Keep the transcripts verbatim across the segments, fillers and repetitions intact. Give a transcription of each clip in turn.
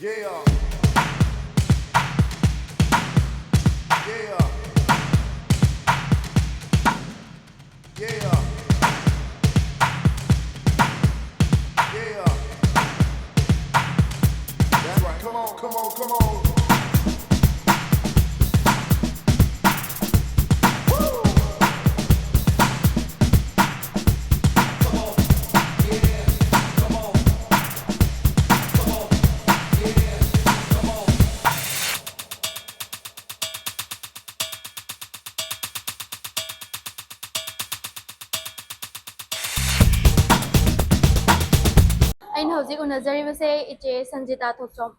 Yeah. Yeah. Yeah. Yeah. That's right. Come on, come on, come on. Woo! Come on. Yeah. Come on. Come on. Yeah. Come on. ꯑꯩꯅ ꯍꯧꯖꯤꯛ ꯎꯅꯖꯔꯤꯕꯁꯦ ꯏꯆꯦ ꯁꯟꯖꯤꯇꯥ ꯊꯣꯛꯆꯣꯝ,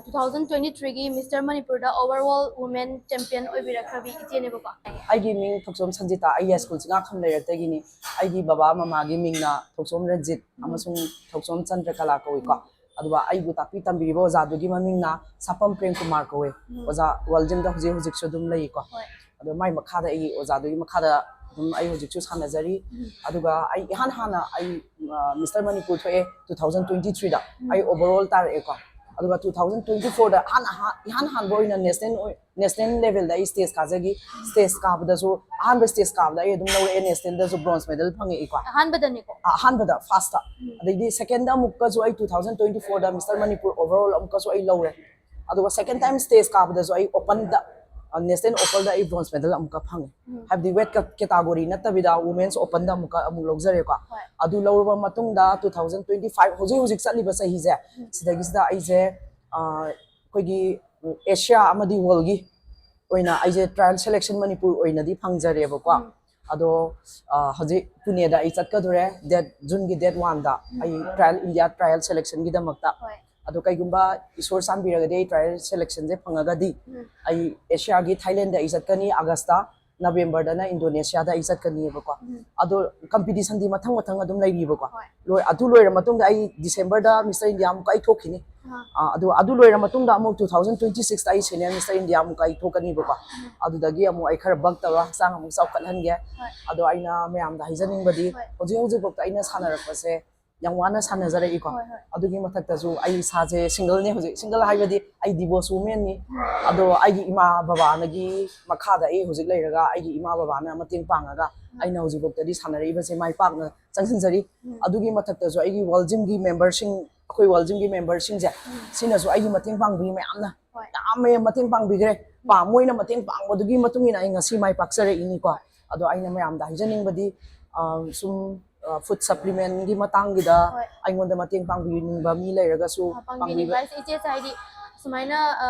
two thousand twenty ꯊ꯭ꯔꯤꯒꯤ mister ꯃꯅꯤꯄꯨꯔꯗ over all women champion ꯑꯣꯏꯕꯤꯔꯛꯈ꯭ꯔꯕꯤ ꯏꯆꯦꯅꯦꯕꯀꯣ꯫ ꯑꯩꯒꯤ ꯃꯤꯡ ꯊꯣꯛꯆꯣꯝ ꯁꯟꯖꯤꯇꯥ, ꯑꯩ ꯌꯥꯏꯁ꯭ꯀꯨꯜ ꯆꯤꯡꯉꯥꯈꯝ ꯂꯩꯔꯛꯇꯒꯤꯅꯤ꯫ ꯑꯩꯒꯤ ꯕꯕꯥ ꯃꯃꯥꯒꯤ ꯃꯤꯡꯅ ꯊꯣꯛꯆꯣꯝ ꯔꯟꯖꯤꯠ ꯑꯃꯁꯨꯡ ꯊꯣꯛꯆꯣꯝ ꯆꯟꯗ꯭ꯔꯀꯂꯥ ꯀꯧꯏꯀꯣ꯫ ꯑꯗꯨꯒ ꯑꯩꯕꯨ ꯇꯥꯛꯄꯤ ꯇꯝꯕꯤꯔꯤꯕ ꯑꯣꯖꯥꯗꯨꯒꯤ ꯃꯃꯤꯡꯅ ꯁꯥꯄꯝ ꯄ꯭ꯔꯦꯝ ꯀꯨꯃꯥꯔ ꯀꯧꯋꯦ꯫ ꯎꯝ꯫ ꯑꯣꯖꯥ ꯋꯥꯔꯜ ꯖꯤꯝꯗ ꯍꯧꯖꯤꯛ ꯍꯧꯖꯤꯛꯁꯨ ꯑꯗꯨꯝ ꯂꯩꯀꯣ꯫ ꯍꯣꯏ꯫ ꯑꯗꯣ ꯃꯥꯏ ꯃꯈꯥꯗ ꯑꯩꯒꯤ ꯑꯣꯖꯥꯗꯨꯒꯤ ꯃꯈꯥꯗ ꯑꯗꯨꯝ ꯑꯩ ꯍꯧꯖꯤꯛꯁꯨ ꯁꯥꯟꯅꯖꯔꯤ꯫ ꯎꯝ꯫ ꯑꯗꯨꯒ ꯑꯩ ꯏꯍꯥꯟ ꯍꯥꯟꯅ ꯑꯩ, ꯑ, ꯃꯤꯁꯇꯔ ꯃꯅꯤꯄꯨꯔ ꯊꯣꯛꯑꯦ ꯇꯨ ꯊꯥꯎꯖꯟ ꯇ꯭ꯋꯦꯟꯇꯤ ꯊ꯭ꯔꯤꯗ꯫ ꯎꯝ꯫ ꯑꯩ ꯑꯣꯚꯔ ꯑꯣꯜ ꯇꯥꯔꯛꯑꯦꯀꯣ꯫ ꯑꯗꯨꯒ ꯇꯨ ꯊꯥꯎꯖꯟ ꯇ꯭ꯋꯦꯟꯇꯤ ꯐꯣꯔꯗ ꯍꯥꯟꯅ ꯑꯍꯥ-, ꯏꯍꯥꯟ ꯍꯥꯟꯕ ꯑꯣꯏꯅ ꯅꯦꯁꯅꯦꯜ ꯑꯣꯏ-, ꯅꯦꯁꯅꯦꯜ ꯂꯦꯚꯦꯜꯗ ꯑꯩ ꯁ꯭ꯇꯦꯖ ꯀꯥꯖꯈꯤ꯫ ꯁ꯭ꯇꯦꯖ ꯀꯥꯕꯗꯁꯨ, ꯑꯍꯥꯟꯕ ꯁ꯭ꯇꯦꯖ ꯀꯥꯕꯗ ꯑꯩ ꯑꯗꯨꯝ ꯂꯧꯔꯛꯑꯦ, ꯅꯦꯁꯅꯦꯜꯗꯁꯨ ꯕ꯭ꯔꯣꯟꯖ ꯃꯦꯗꯜ ꯐꯪꯉꯛꯏꯀꯣ꯫ ꯑꯍꯥꯟꯕꯗꯅꯤꯀꯣ? ꯑ-, ꯑꯍꯥꯟꯕꯗ, ꯐꯥꯔꯁꯇ꯫ ꯎꯝ꯫ ꯑꯗꯩꯗꯤ ꯁꯦꯀꯦꯟꯗ ꯑꯃꯨꯛꯀꯁꯨ ꯑꯩ ꯇꯨ ꯊꯥꯎꯖꯟ ꯇ꯭ꯋꯦꯟꯇꯤ ꯐꯣꯔꯗ ꯃꯤꯁꯇꯔ ꯃꯅꯤꯄꯨꯔ ꯑꯣꯚꯔ ꯑꯣꯜ ꯑꯃꯨꯛꯀꯁꯨ ꯑꯩ ꯂꯧꯔꯦ꯫ ꯑꯗꯨꯒ ꯁꯦꯀꯦꯟ ꯇꯥꯏꯝ ꯁ꯭ꯇꯦꯖ ꯀꯥꯕꯗꯁꯨ ꯑꯩ ꯑꯣꯄꯟꯗ, ꯑ, ꯅꯦꯁꯅꯦꯜ ꯑꯣꯄꯟꯗ ꯑꯩ ꯕ꯭ꯔꯣꯟꯖ ꯃꯦꯗꯜ ꯑꯃꯨꯛꯀ ꯐꯪꯉꯦ꯫ ꯎꯝ꯫ ꯍꯥꯏꯕꯗꯤ ꯋꯦꯠ ꯀ-, ꯀꯦꯇꯥꯒꯣꯔꯤ ꯅꯠꯇꯕꯤꯗ ꯋꯨꯃꯦꯟꯁ ꯑꯣꯄꯟꯗ ꯑꯃꯨꯛꯀ ꯑꯃꯨꯛ ꯂꯧꯖꯔꯦꯀꯣ꯫ ꯍꯣꯏ꯫ ꯑꯗꯨ ꯂꯧꯔꯕ ꯃꯇꯨꯡꯗ ꯇꯨ ꯊꯥꯎꯖꯟ ꯇ꯭ꯋꯦꯟꯇꯤ ꯐꯥꯏꯚ, ꯍꯧꯖꯤꯛ ꯍꯧꯖꯤꯛ ꯆꯠꯂꯤꯕ ꯆꯍꯤꯁꯦ, ꯎꯝ꯫ ꯁꯤꯗꯒꯤꯁꯤꯗ ꯑꯩꯁꯦ, ꯑ, ꯑꯩꯈꯣꯏꯒꯤ ꯑꯦꯁꯤꯌꯥ ꯑꯃꯗꯤ ꯋꯥꯔꯜꯒꯤ ꯑꯣꯏꯅ ꯑꯩꯁꯦ ꯇ꯭ꯔꯥꯌꯦꯜ ꯁꯦꯂꯦꯛꯁꯟ ꯃꯅꯤꯄꯨꯔ ꯑꯣꯏꯅꯗꯤ ꯐꯪꯖꯔꯦꯕꯀꯣ꯫ ꯎꯝ꯫ ꯑꯗꯣ, ꯑ, ꯍꯧꯖꯤꯛ ꯄꯨꯅꯦꯗ ꯑꯩ ꯆꯠꯀꯗꯣꯔꯦ, ꯗꯦꯠ, ꯖꯨꯟꯒꯤ ꯗꯦꯠ ꯋꯥꯟꯗ ꯎꯝ꯫ ꯑꯩ ꯇ꯭ꯔꯥꯌꯦꯜ, ꯏꯟꯗꯤꯌꯥ ꯇ꯭ꯔꯥꯌꯦꯜ ꯁꯦꯂꯦꯛꯁꯟꯒꯤꯗꯃꯛꯇ꯫ ꯍꯣꯏ꯫ ꯑꯗꯣ ꯀꯩꯒꯨꯝꯕ ꯏꯁꯣꯔ ꯆꯥꯟꯕꯤꯔꯒꯗꯤ ꯑꯩ ꯇ꯭ꯔꯥꯌꯦꯜ ꯁꯦꯂꯦꯛꯁꯟꯁꯦ ꯐꯪꯉꯒꯗꯤ ꯎꯝ꯫ ꯑꯩ ꯑꯦꯁꯤꯌꯥꯒꯤ ꯊꯥꯏꯂꯦꯟꯗ ꯑꯩ ꯆꯠꯀꯅꯤ ꯑꯥꯒꯁꯇ, ꯅꯕꯦꯝꯕꯔꯗꯅ ꯏꯟꯗꯣꯅꯦꯁꯤꯌꯥꯗ ꯑꯩ ꯆꯠꯀꯅꯤꯕꯀꯣ꯫ ꯎꯝ꯫ ꯑꯗꯣ ꯀꯝꯄꯤꯇꯤꯁꯟꯗꯤ ꯃꯊꯪ ꯃꯊꯪ ꯑꯗꯨꯝ ꯂꯩꯔꯤꯕꯀꯣ꯫ ꯍꯣꯏ꯫ ꯂꯣꯏ-, ꯑꯗꯨ ꯂꯣꯏꯔ ꯃꯇꯨꯡꯗ ꯑꯩ ꯗꯤꯁꯦꯝꯕꯔꯗ ꯃꯤꯁꯇꯔ ꯏꯟꯗꯤꯌꯥ ꯑꯃꯨꯛꯀ ꯑꯩ ꯊꯣꯛꯈꯤꯅꯤ꯫ ꯑꯥ꯫ ꯑꯥ, ꯑꯗꯨ, ꯑꯗꯨ ꯂꯣꯏꯔ ꯃꯇꯨꯡꯗ ꯑꯃꯨꯛ ꯇꯨ ꯊꯥꯎꯖꯟ ꯇ꯭ꯋꯦꯟꯇꯤ ꯁꯤꯛꯁꯇ ꯑꯩ ꯁꯦꯅꯤꯌꯔ ꯃꯤꯁꯇꯔ ꯏꯟꯗꯤꯌꯥ ꯑꯃꯨꯛꯀ ꯑꯩ ꯊꯣꯛꯀꯅꯤꯕꯀꯣ꯫ ꯎꯝ꯫ ꯑꯗꯨꯗꯒꯤ ꯑꯃꯨꯛ ꯑꯩ ꯈꯔ ꯕꯛ ꯇꯧꯔ ꯍꯛꯆꯥꯡ ꯑꯃꯨꯛ ꯆꯥꯎꯈꯠꯍꯟꯒꯦ꯫ ꯍꯣꯏ꯫ ꯑꯗꯣ ꯑꯩꯅ ꯃꯌꯥꯝꯗ ꯍꯥꯏꯖꯅꯤꯡꯕꯗꯤ, ꯍꯣꯏ꯫ ꯍꯧꯖꯤꯛ ꯍꯧꯖꯤꯛꯐꯥꯎꯗ ꯑꯩꯅ ꯁꯥꯟꯅꯔꯛꯄꯁꯦ ꯌꯥꯝ ꯋꯥꯅ ꯁꯥꯟꯅꯖꯔꯛꯏꯀꯣ꯫ ꯍꯣꯏ, ꯍꯣꯏ꯫ ꯑꯗꯨꯒꯤ ꯃꯊꯛꯇꯁꯨ ꯑꯩ ꯏꯁꯥꯁꯦ ꯁꯤꯡꯒꯜꯅꯦ ꯍꯧꯖꯤꯛ꯫ ꯁꯤꯡꯒꯜ ꯍꯥꯏꯕꯗꯤ ꯑꯩ ꯗꯤꯚꯣꯔꯁ ꯋꯨꯃꯦꯟꯅꯤ꯫ ꯑꯗꯣ ꯑꯩꯒꯤ ꯏꯃꯥ ꯕꯕꯥꯅꯒꯤ ꯃꯈꯥꯗ ꯑꯩ ꯍꯧꯖꯤꯛ ꯂꯩꯔꯒ ꯑꯩꯒꯤ ꯏꯃꯥ ꯕꯕꯥꯅ ꯃꯇꯦꯡ ꯄꯥꯡꯉꯒ ꯑꯩꯅ ꯍꯧꯖꯤꯛꯐꯥꯎꯗꯗꯤ ꯁꯥꯟꯅꯔꯛꯏꯕꯁꯦ ꯃꯥꯏ ꯄꯥꯛꯅ ꯆꯪꯁꯤꯟꯖꯔꯤ꯫ ꯎꯝ꯫ ꯑꯗꯨꯒꯤ ꯃꯊꯛꯇꯁꯨ ꯑꯩꯒꯤ ꯋꯥꯔꯜ ꯖꯤꯝꯒꯤ ꯃꯦꯝꯕꯔꯁꯤꯡ, ꯑꯩꯈꯣꯏ ꯋꯥꯔꯜ ꯖꯤꯝꯒꯤ ꯃꯦꯝꯕꯔꯁꯤꯡꯁꯦ, ꯁꯤꯅꯁꯨ ꯑꯩꯒꯤ ꯃꯇꯦꯡ ꯄꯥꯡꯕꯤ ꯃꯌꯥꯝꯅ ꯍꯣꯏ꯫ ꯌꯥꯝꯅ ꯃꯇꯦꯡ ꯄꯥꯡꯕꯤꯈ꯭ꯔꯦ꯫ ꯄꯥ-, ꯃꯣꯏꯅ ꯃꯇꯦꯡ ꯄꯥꯡꯕꯗꯨꯒꯤ ꯃꯇꯨꯡ ꯏꯟꯅ ꯑꯩ ꯉꯁꯤ ꯃꯥꯏ ꯄꯥꯛꯆꯔꯛꯏꯅꯤꯀꯣ꯫ ꯑꯗꯣ ꯑꯩꯅ ꯃꯌꯥꯝꯗ ꯍꯥꯏꯖꯅꯤꯡꯕꯗꯤ, ꯑ, ꯁꯨꯝ, ꯑ, ꯐꯨꯗ ꯁꯄ꯭ꯂꯤꯃꯦꯟꯒꯤ ꯃꯇꯥꯡꯒꯤꯗ ꯍꯣꯏ꯫ ꯑꯩꯉꯣꯟꯗ ꯃꯇꯦꯡ ꯄꯥꯡꯕꯤꯅꯤꯡꯕ ꯃꯤ ꯂꯩꯔꯒꯁꯨ ꯑ, ꯄꯥꯡꯕꯤꯅꯤꯡꯕ ꯍꯥꯏꯁꯦ ꯏꯆꯦꯁꯦ ꯍꯥꯏꯗꯤ ꯁꯨꯃꯥꯏꯅ, ꯑ,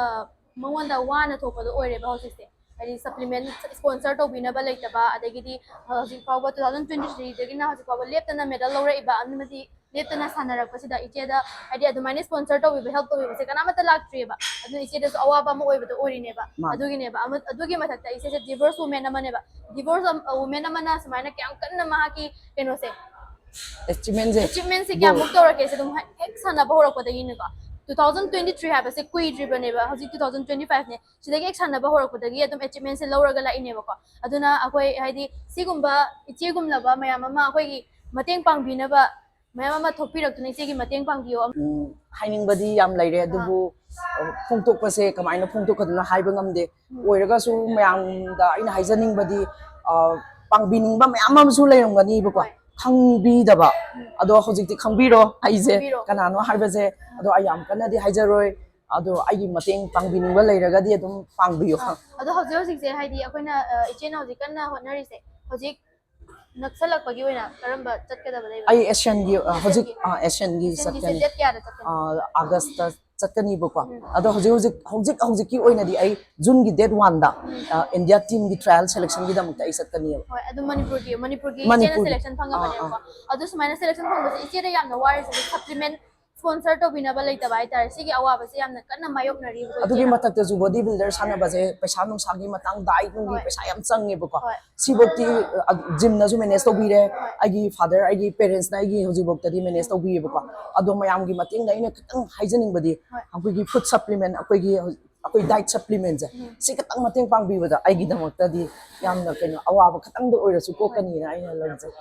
ꯃꯉꯣꯟꯗ ꯋꯥꯅ ꯊꯣꯛꯄꯗꯣ ꯑꯣꯏꯔꯦꯕ ꯍꯧꯖꯤꯛꯁꯦ꯫ ꯍꯥꯏꯗꯤ ꯁꯄ꯭ꯂꯤꯃꯦꯟ ꯁ꯭ꯄꯣꯟꯁꯔ ꯇꯧꯕꯤꯅꯕ ꯂꯩꯇꯕ, ꯑꯗꯒꯤꯗꯤ ꯍꯧꯖꯤꯛ ꯐꯥꯎꯕ two thousand twenty three ꯗꯒꯤꯅ ꯍꯧꯖꯤꯛ ꯐꯥꯎꯕ ꯂꯦꯞꯇꯅ ꯃꯦꯗꯜ ꯂꯧꯔꯛꯏꯕ ꯑꯃꯗꯤ ꯂꯦꯞꯇꯅ ꯁꯥꯟꯅꯔꯛꯄꯁꯤꯗ ꯏꯆꯦꯗ ꯍꯥꯏꯗꯤ ꯑꯗꯨꯃꯥꯏꯅ ꯁ꯭ꯄꯣꯟꯁꯔ ꯇꯧꯕꯤꯕ, ꯍꯦꯜꯞ ꯇꯧꯕꯤꯕꯁꯦ ꯀꯅꯥꯃꯠꯇ ꯂꯥꯛꯇ꯭ꯔꯤꯑꯕ꯫ ꯑꯗꯨꯅ ꯏꯆꯦꯗꯁꯨ ꯑꯋꯥꯕ ꯑꯃ ꯑꯣꯏꯕꯗꯣ ꯑꯣꯏꯔꯤꯅꯦꯕ꯫ ꯃꯥꯅꯦ꯫ ꯑꯗꯨꯒꯤꯅꯦꯕ ꯑꯃ-, ꯑꯗꯨꯒꯤ ꯃꯊꯛꯇ ꯏꯆꯦꯁꯦ ꯗꯤꯚꯣꯔꯁ ꯋꯨꯃꯦꯟ ꯑꯃꯅꯦꯕ꯫ ꯗꯤꯚꯣꯔꯁ ꯋꯨꯃꯦꯟ ꯑꯃꯅ ꯁꯨꯃꯥꯏꯅ ꯀꯌꯥꯝ ꯀꯟꯅ ꯃꯍꯥꯛꯀꯤ ꯀꯩꯅꯣꯁꯦ, ꯑꯦꯆꯤꯞꯃꯦꯟꯁꯦ ꯑꯦꯆꯤꯞꯃꯦꯟꯁꯦ ꯀꯌꯥꯃꯨꯛ ꯇꯧꯔꯛꯀꯦꯁꯦ ꯑꯗꯨꯝ ꯍꯦꯛ ꯁꯥꯟꯅꯕ ꯍꯧꯔꯛꯄꯗꯒꯤꯅꯦꯀꯣ꯫ Two thousand twenty three ꯍꯥꯏꯕꯁꯦ ꯀꯨꯏꯗ꯭ꯔꯤꯕꯅꯦꯕ, ꯍꯧꯖꯤꯛ two thousand twenty five ꯅꯦ꯫ ꯁꯤꯗꯒꯤ ꯍꯦꯛ ꯁꯥꯟꯅꯕ ꯍꯧꯔꯛꯄꯗꯒꯤ ꯑꯗꯨꯝ ꯑꯦꯆꯤꯞꯃꯦꯟꯁꯦ ꯂꯧꯔꯒ ꯂꯥꯛꯏꯅꯦꯕꯀꯣ꯫ ꯑꯗꯨꯅ ꯑꯩꯈꯣꯏ ꯍꯥꯏꯗꯤ ꯁꯤꯒꯨꯝꯕ ꯏꯆꯦꯒꯨꯝꯂꯕ ꯃꯌꯥꯝ ꯑꯃ ꯑꯩꯈꯣꯏꯒꯤ ꯃꯇꯦꯡ ꯄꯥꯡꯕꯤꯅꯕ ꯃꯌꯥꯝ ꯑꯃ ꯊꯣꯛꯄꯤꯔꯛꯇꯨꯅ ꯏꯆꯦꯒꯤ ꯃꯇꯦꯡ ꯄꯥꯡꯕꯤꯌꯣ꯫ ꯎꯝ, ꯍꯥꯏꯅꯤꯡꯕꯗꯤ ꯌꯥꯝ ꯂꯩꯔꯦ, ꯑꯗꯨꯕꯨ, ꯑ, ꯐꯣꯡꯗꯣꯛꯄꯁꯦ ꯀꯃꯥꯏꯅ ꯐꯣꯡꯗꯣꯛꯀꯗꯣꯏꯅꯣ ꯍꯥꯏꯕ ꯉꯝꯗꯦ꯫ ꯑꯣꯏꯔꯒꯁꯨ ꯃꯌꯥꯝꯗ ꯑꯩꯅ ꯍꯥꯏꯖꯅꯤꯡꯕꯗꯤ, ꯑ, ꯄꯥꯡꯕꯤꯅꯤꯡꯕ ꯃꯌꯥꯝ ꯑꯃꯁꯨ ꯂꯩꯔꯝꯒꯅꯤꯕꯀꯣ, ꯍꯣꯏ꯫ ꯈꯪꯕꯤꯗꯕ꯫ ꯑꯗꯣ ꯍꯧꯖꯤꯛꯇꯤ ꯈꯪꯕꯤꯔꯣ ꯑꯩꯁꯦ ꯈꯪꯕꯤꯔꯣ꯫ ꯀꯅꯥꯅꯣ ꯍꯥꯏꯕꯁꯦ꯫ ꯑꯗꯣ ꯑꯩ ꯌꯥꯝ ꯀꯟꯅꯗꯤ ꯍꯥꯏꯖꯔꯣꯏ꯫ ꯑꯗꯣ ꯑꯩꯒꯤ ꯃꯇꯦꯡ ꯄꯥꯡꯕꯤꯅꯤꯡꯕ ꯂꯩꯔꯒꯗꯤ ꯑꯗꯨꯝ ꯄꯥꯡꯕꯤꯌꯣ꯫ ꯑꯗꯣ ꯍꯧꯖꯤꯛ ꯍꯧꯖꯤꯛꯁꯦ ꯍꯥꯏꯗꯤ ꯑꯩꯈꯣꯏꯅ, ꯑ, ꯏꯆꯦꯅ ꯍꯧꯖꯤꯛ ꯀꯟꯅ ꯍꯣꯠꯅꯔꯤꯁꯦ ꯍꯧꯖꯤꯛ ꯅꯛꯁꯜꯂꯛꯄꯒꯤ ꯑꯣꯏꯅ ꯀꯔꯝꯕ ꯆꯠꯀꯗꯕ ꯂꯩꯕ? ꯑꯩ ꯑꯦꯁꯤꯌꯥꯟꯒꯤ, ꯑ, ꯍꯧꯖꯤꯛ, ꯑ, ꯑꯦꯁꯤꯌꯥꯟꯒꯤ ꯑꯦꯁꯤꯌꯥꯟꯒꯤꯁꯦ ꯆꯠꯀꯅꯤ꯫ ꯗꯦꯠ ꯀꯌꯥꯗ ꯆꯠꯀꯅꯤ? ꯑ, ꯑꯥꯒꯁꯇ ꯆꯠꯀꯅꯤꯕꯀꯣ꯫ ꯑꯗꯣ ꯍꯧꯖꯤꯛ ꯍꯧꯖꯤꯛ, ꯍꯧꯖꯤꯛ ꯍꯧꯖꯤꯛꯀꯤ ꯑꯣꯏꯅꯗꯤ ꯑꯩ ꯖꯨꯟꯒꯤ ꯗꯦꯠ ꯋꯥꯟꯗ, ꯑ, ꯏꯟꯗꯤꯌꯥ ꯇꯤꯝꯒꯤ ꯇ꯭ꯔꯥꯏꯌꯦꯜ ꯁꯦꯂꯦꯛꯁꯟꯒꯤꯗꯃꯛꯇ ꯑꯩ ꯆꯠꯀꯅꯤꯕ꯫ ꯍꯣꯏ, ꯑꯗꯨ ꯃꯅꯤꯄꯨꯔꯒꯤ, ꯃꯅꯤꯄꯨꯔꯒꯤ ꯃꯅꯤꯄꯨꯔ꯫ ꯏꯆꯦꯅ ꯁꯦꯂꯦꯛꯁꯟ ꯐꯪꯉꯕꯅꯦꯕꯀꯣ꯫ ꯑꯥ, ꯑꯗꯨ ꯁꯨꯃꯥꯏꯅ ꯁꯦꯂꯦꯛꯁꯟ ꯐꯪꯕꯁꯦ ꯏꯆꯦꯗ ꯌꯥꯝꯅ ꯋꯥꯔꯤꯁꯦ ꯁꯄ꯭ꯂꯤꯃꯦꯟ ꯁ꯭ꯄꯣꯟꯁꯔ ꯇꯧꯕꯤꯅꯕ ꯂꯩꯇꯕ ꯍꯥꯏꯇꯥꯔꯦ꯫ ꯁꯤꯒꯤ ꯑꯋꯥꯕꯁꯦ ꯌꯥꯝꯅ ꯀꯟꯅ ꯃꯥꯌꯣꯛꯅꯔꯤꯕꯀꯣ ꯑꯗꯨꯒꯤ ꯏꯆꯦꯅ꯫ ꯃꯊꯛꯇꯁꯨ ꯕꯣꯗꯤ ꯕꯤꯜꯗꯔ ꯁꯥꯟꯅꯕꯁꯦ ꯄꯩꯁꯥ ꯅꯨꯡꯁꯥꯒꯤ ꯃꯇꯥꯡ, ꯗꯥꯏꯠ ꯅꯨꯡꯒꯤ ꯍꯣꯏ꯫ ꯄꯩꯁꯥ ꯌꯥꯝ ꯆꯪꯉꯦꯕꯀꯣ꯫ ꯍꯣꯏ꯫ ꯁꯤꯐꯧꯗꯤ, ꯑ, ꯖꯤꯝꯅꯁꯨ ꯃꯦꯅꯦꯖ ꯇꯧꯕꯤꯔꯦ, ꯑꯩꯒꯤ ꯐꯥꯗꯔ, ꯑꯩꯒꯤ ꯄꯦꯔꯦꯟꯁꯅ ꯑꯩꯒꯤ ꯍꯧꯖꯤꯛꯐꯥꯎꯗꯗꯤ ꯃꯦꯅꯦꯖ ꯇꯧꯕꯤꯌꯦꯕꯀꯣ꯫ ꯑꯗꯣ ꯃꯌꯥꯝꯒꯤ ꯃꯇꯦꯡꯗ ꯑꯩꯅ ꯈꯤꯇꯪ ꯍꯥꯏꯖꯅꯤꯡꯕꯗꯤ, ꯍꯣꯏ꯫ ꯑꯩꯈꯣꯏꯒꯤ ꯐꯨꯗ ꯁꯄ꯭ꯂꯤꯃꯦꯟ, ꯑꯩꯈꯣꯏꯒꯤ ꯍꯧꯖꯤꯛ, ꯑꯩꯈꯣꯏ ꯗꯥꯏꯠ ꯁꯄ꯭ꯂꯤꯃꯦꯟꯁꯦ, ꯁꯤ ꯈꯤꯇꯪ ꯃꯇꯦꯡ ꯄꯥꯡꯕꯤꯕꯗ ꯑꯩꯒꯤꯗꯃꯛꯇꯗꯤ ꯌꯥꯝꯅ ꯀꯩꯅꯣ, ꯑꯋꯥꯕ ꯈꯤꯇꯪꯗ ꯑꯣꯏꯔꯁꯨ ꯀꯣꯛꯀꯅꯤꯅ ꯑꯩꯅ ꯂꯧꯖꯩ꯫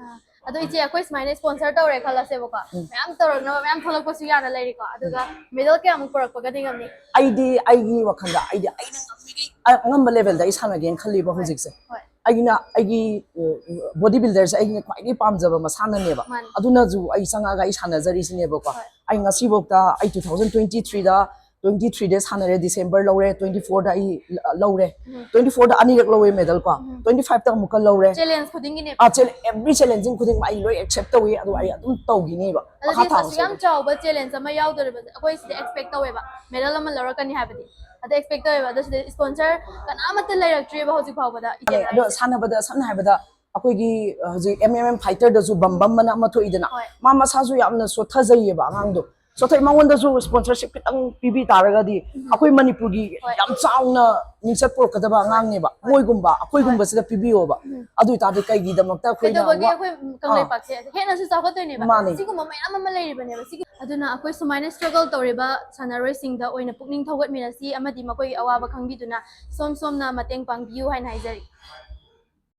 ꯑꯥ, ꯑꯗꯣ ꯏꯆꯦ, ꯑꯩꯈꯣꯏ ꯁꯨꯃꯥꯏꯅ sponsor ꯇꯧꯔꯦ ꯈꯜꯂꯁꯦꯕꯀꯣ, ꯃꯌꯥꯝ ꯇꯧꯔꯛꯅꯕ ꯃꯌꯥꯝ ꯊꯣꯛꯂꯛꯄꯁꯨ ꯌꯥꯅ ꯂꯩꯔꯤꯀꯣ, ꯑꯗꯨꯒ medal ꯀꯌꯥꯃꯨꯛ ꯄꯨꯔꯛꯄꯒꯗꯤ ꯉꯝꯅꯤ? ꯑꯩꯗꯤ ꯑꯩꯒꯤ ꯋꯥꯈꯜꯗ ꯑꯩꯗꯤ ꯑꯩꯅ ꯉꯝꯃꯤꯈꯩ ꯑꯉꯝꯕ levelꯗ ꯑꯩ ꯁꯥꯟꯅꯒꯦꯅ ꯈꯜꯂꯤꯕ ꯍꯧꯖꯤꯛꯁꯦ꯫ ꯍꯣꯏ꯫ ꯑꯩꯅ ꯑꯩꯒꯤ body builderꯁꯦ ꯑꯩꯒꯤ ꯈ꯭ꯋꯥꯏꯗꯒꯤ ꯄꯥꯝꯖꯕ ꯃꯁꯥꯟꯅꯅꯦꯕ꯫ ꯃꯥꯅꯤ꯫ ꯑꯗꯨꯅꯁꯨ ꯑꯩ ꯆꯪꯉꯛꯑꯒ ꯑꯩ ꯁꯥꯟꯅꯖꯔꯤꯁꯤꯅꯦꯕꯀꯣ꯫ ꯍꯣꯏ꯫ ꯑꯩ ꯉꯁꯤꯐꯥꯎꯗ ꯑꯩ two thousand twenty threeꯗ twenty threeꯗ ꯁꯥꯟꯅꯔꯦ, December ꯂꯧꯔꯦ, twenty fourꯗ ꯑꯩ ꯂꯧꯔꯦ, twenty fourꯗ ꯑꯅꯤꯔꯛ ꯂꯧꯋꯦ medal ꯀꯣ, twenty fiveꯇ ꯑꯃꯨꯛꯀ ꯂꯧꯔꯦ꯫ Challenge ꯈꯨꯗꯤꯡꯒꯤꯅꯦ꯫ ꯑꯥ, challenge, every challenging ꯈꯨꯗꯤꯡꯃꯛ ꯑꯩ ꯂꯣꯏ accept ꯇꯧꯏ, ꯑꯗꯨ ꯑꯩ ꯑꯗꯨꯝ ꯇꯧꯈꯤꯅꯤꯕ꯫ ꯃꯈꯥ ꯑꯗꯨꯗꯤ ꯊꯥꯕꯁꯨ ꯑꯁꯨꯛ ꯌꯥꯝ ꯆꯥꯎꯕ challenge ꯑꯃ ꯌꯥꯎꯗꯣꯔꯤꯕꯁꯦ, ꯑꯩꯈꯣꯏ ꯁꯤꯗ expect ꯇꯧꯋꯦꯕ, medal ꯑꯃ ꯂꯧꯔꯛꯀꯅꯤ ꯍꯥꯏꯕꯗꯤ, ꯑꯗ expect ꯇꯧꯋꯦꯕ꯫ ꯑꯗꯣ ꯁꯤꯗ sponsor ꯀꯅꯥꯃꯠꯇ ꯂꯩꯔꯛꯇ꯭ꯔꯤꯕ ꯍꯧꯖꯤꯛ ꯐꯥꯎꯕꯗ, ꯏꯆꯦ꯫ ꯑꯗꯣ ꯁꯥꯟꯅꯕꯗ ꯁꯝꯅ ꯍꯥꯏꯔꯕꯗ ꯑꯩꯈꯣꯏꯒꯤ ꯍꯧꯖꯤꯛ M M M fighterꯗꯁꯨ ꯕꯝ ꯕꯝ ꯑꯅ ꯑꯃ ꯊꯣꯛꯏꯗꯅ, ꯍꯣꯏ꯫ ꯃꯥ ꯃꯁꯥꯁꯨ ꯌꯥꯝꯅ ꯁꯣꯠꯊꯖꯩꯌꯦꯕ ꯑꯉꯥꯡꯗꯣ꯫ ꯁꯣꯠꯊꯩ, ꯃꯉꯣꯟꯗꯁꯨ sponsorship ꯈꯤꯇꯪ ꯄꯤꯕꯤ ꯇꯥꯔꯒꯗꯤ ꯑꯩꯈꯣꯏ ꯃꯅꯤꯄꯨꯔꯒꯤ ꯍꯣꯏ꯫ ꯌꯥꯝ ꯆꯥꯎꯅ ꯃꯤꯡꯆꯠ ꯄꯨꯔꯛꯀꯗꯕ ꯑꯉꯥꯡꯅꯦꯕ꯫ ꯃꯣꯏꯒꯨꯝꯕ ꯑꯩꯈꯣꯏꯒꯨꯝꯕꯁꯤꯗ ꯄꯤꯕꯤꯌꯣꯕ꯫ ꯑꯗꯨ ꯑꯣꯏꯇꯥꯔꯗꯤ ꯀꯩꯒꯤꯗꯃꯛꯇ ꯑꯩꯈꯣꯏꯅ ꯀꯩꯗꯧꯕꯒꯤ ꯋꯥ- ꯑꯩꯈꯣꯏ ꯀꯪꯂꯩꯄꯥꯛꯁꯦ ꯍꯦꯟꯅꯁꯨ ꯆꯥꯎꯈꯠꯇꯣꯏꯅꯦꯕ꯫ ꯃꯥꯅꯦ꯫ ꯁꯤꯒꯨꯝꯕ ꯃꯌꯥꯝ ꯑꯃ ꯂꯩꯔꯤꯕꯅꯦꯕ꯫ ꯁꯤꯒꯤ, ꯑꯗꯨꯅ ꯑꯩꯈꯣꯏ ꯁꯨꯃꯥꯏꯅ struggle ꯇꯧꯔꯤꯕ ꯁꯥꯟꯅꯔꯣꯏꯁꯤꯡꯗ ꯑꯣꯏꯅ ꯄꯨꯛꯅꯤꯡ ꯊꯧꯒꯠꯃꯤꯟꯅꯁꯤ, ꯑꯃꯗꯤ ꯃꯈꯣꯏꯒꯤ ꯑꯋꯥꯕ ꯈꯪꯕꯤꯗꯨꯅ ꯁꯣꯝ ꯁꯣꯝꯅ ꯃꯇꯦꯡ ꯄꯥꯡꯕꯤꯌꯨ ꯍꯥꯏꯅ ꯍꯥꯏꯖꯔꯤ꯫